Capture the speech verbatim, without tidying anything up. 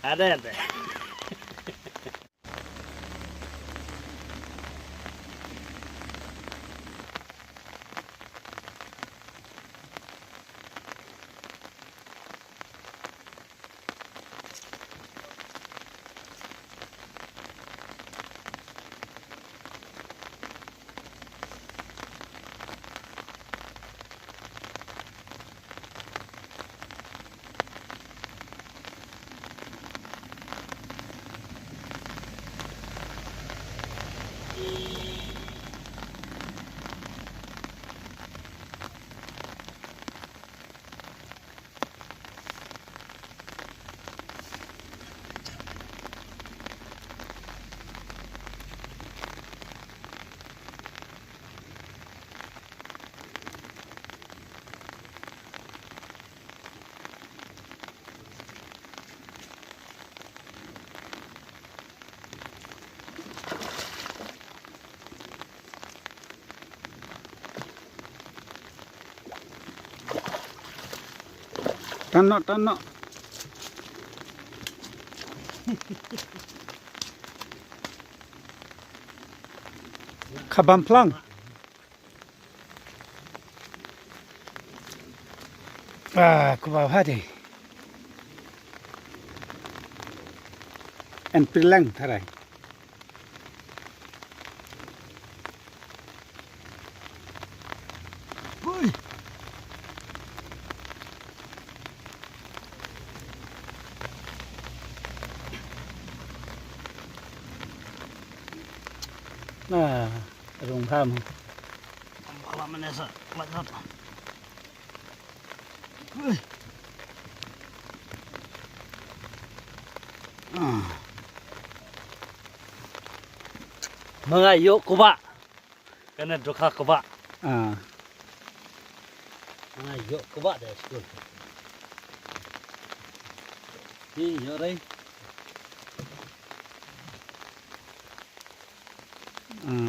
Ada ente. Tan noh, tan noh. Khabam phlang. Ah, kuba hade. En pilang tharai. Hui. Nah, rung ham. Ala manesa, la jat. Hui. Ah. Mengai yok kuba. Kane dohkha kba. Ah. Nga ïoh kba da skul. Hi ïoh rei. Hmm.